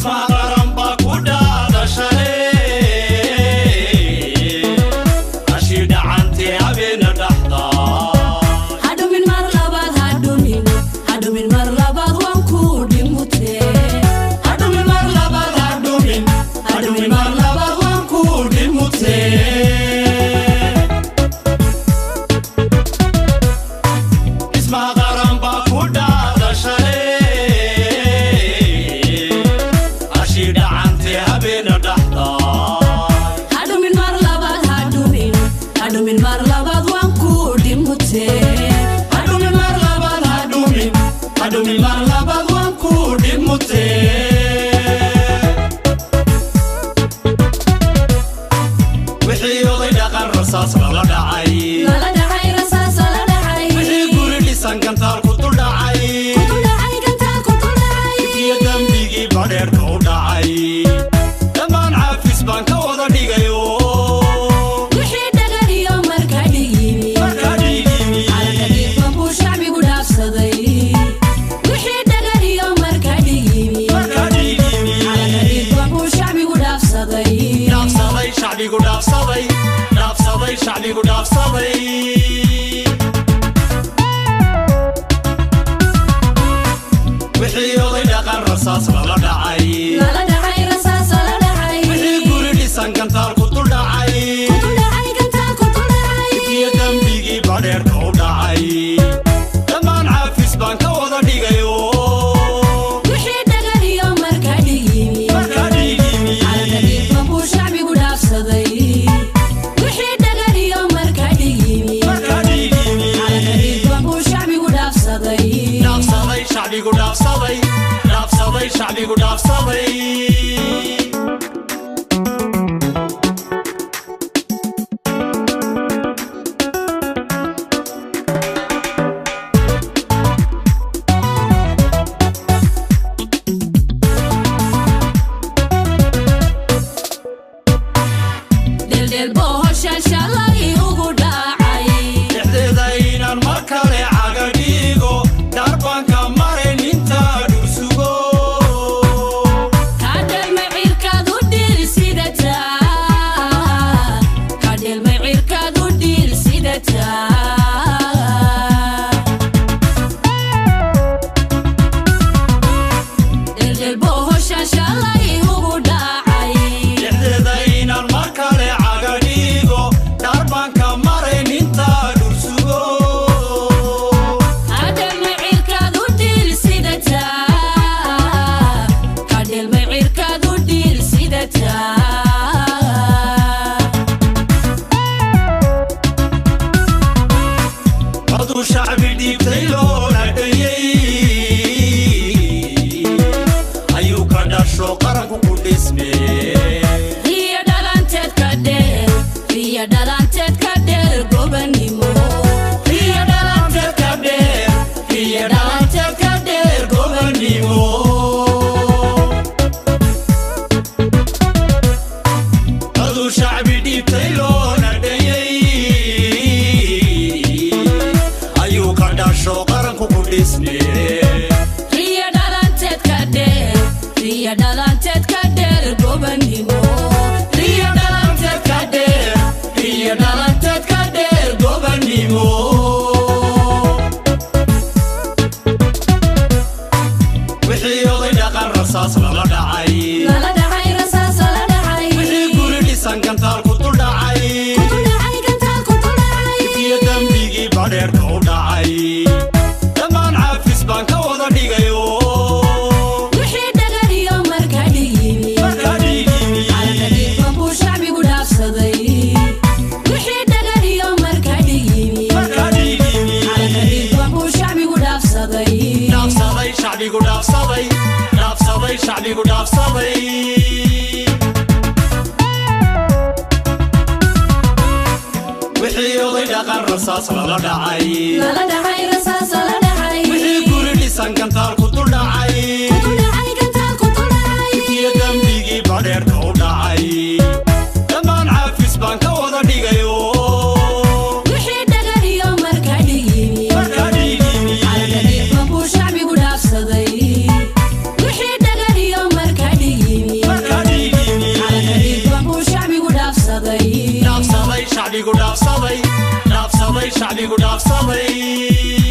Dhismaha qaran baa ku dhaadashale, hashii dhacantee habeena dhaxda. Hadhumin mar labaad, hadhumin, hadhumin mar labaad, waan ku dhimute. Hadhumin mar labaad, hadhumin, hadhumin mar labaad, waan ku dhimute. Dhismaha qaran baa ku dhaadashale, hashii dhacantee habeena dhaxda. Hadhumin mar labaad, hadhumin, hadhumin mar labaad, waan ku dhimute. Hadhumin mar labaad, hadhumin, hadhumin mar labaad, waan ku dhimute. Wixii oday dhaqan rasaas lala dhacay, lala dhacay rasaas lala dhacay, wixii guri dhisan gantaal ku dul dhacay, ku dhacay gantaal ku dul dhacay, iyo dembigii badheerka u dhacay, dhammaan caafis baan ka wada dhigayo. Wixii dhagar iyo marka dhigimi, markaa dhigimi, calanka dhiiqan buu shacbigu dhaafsaday. Wixii dhagar iyo marka dhigimi, markaa dhigimi, calanka dhiiqan buu shacbigu dhaafsaday. Dhaafsaday shacbigu, dhaafsaday, dhaafsaday shacbigu, dhaafsaday. Wixii oday dhaqan rasaas lala dhacay, lala dhacay rasaas lala dhacay, wixii guri dhisan gantaal ku dul dhacay, ku dhacay gantaal ku dul dhacay, iyo dembigii badheerka u dhacay, dhammaan caafis baan ka wada dhigayo. Wixii dhagar iyo marka dhigimi, markaa dhigimi, calanka dhiiqan buu shacbigu dhaafsaday. Wixii dhagar iyo marka dhigimi, markaa dhigimi, calanka dhiiqan buu shacbigu dhaafsaday. Dhaafsaday shacbigu, dhaafsaday, dhaafsaday shacbigu, dhaafsaday. Dheeldheel bohosha shalay ugu dhacay, Dhexdeeda inaan mar kale caga dhigo, darbanka marayn intaa dhul sugo. Kadhelmay cirkaad u dhil sidataa, kadhelmay cirkaad u dhil sidataa. Dheeldheel bohosha shalay ugu dhacay, Dhexdeeda inaan mar kale caga dhigo, darbanka marayn intaa dhul sugo. Kadhelmay cirkaad u dhil sidataa, kadhelmay cirkaad u dhil sidataa. Coduu shacbi dhiibtay loona dhayey ayuu ka dhasho qaranku ku dhismee. Riyo dhalanteed ka dheer, riyo dhalanteed ka dheer gobanimo. Riyo dhalanteed ka dheer, riyo dhalanteed ka dheer gobanimo. Coduu shacbi dhiibtay loona dhayey ayuu ka dhasho qaranku ku dhismee. Riyo dhalanteed ka dheer, riyo dhalanteed ka dheer gobanimo. Riyo dhalanteed ka dheer, riyo dhalanteed ka dheer gobanimo. Wixii oday dhaqan rasaas lala dhacay, lala dhacay rasaas lala dhacay, wixii guri dhisan gantaal ku dul dhacay, ku dhacay gantaal ku dul dhacay, iyo dembigii badheerka u dhacay, dhammaan caafis baan ka wada dhigayo. Wixii dhagar iyo marka dhigimi, markaa dhigimi, calanka dhiiqan buu shacbigu dhaafsaday. Wixii dhagar iyo marka dhigimi, markaa dhigimi, calanka dhiiqan buu shacbigu dhaafsaday. Dhaafsaday shacbigu, dhaafsaday, dhaafsaday shacbigu, dhaafsaday. Wixii oday dhaqan rasaas lala dhacay, lala dhacay rasaas lala dhacay, wixii guri dhisan gantaal ku dul dhacay, ku dhacay gantaal ku dul dhacay, iyo dembigii badheerka u dhacay, dhammaan caafis baan ka wada dhigayo. Wixii dhagar iyo marka dhigimi, markaa dhigimi, calanka dhiiqan buu shacbigu dhaafsaday. Wixii dhagar iyo marka dhigimi. Shacbigu dhaafsaday, dhaafsaday, shacbigu dhaafsaday.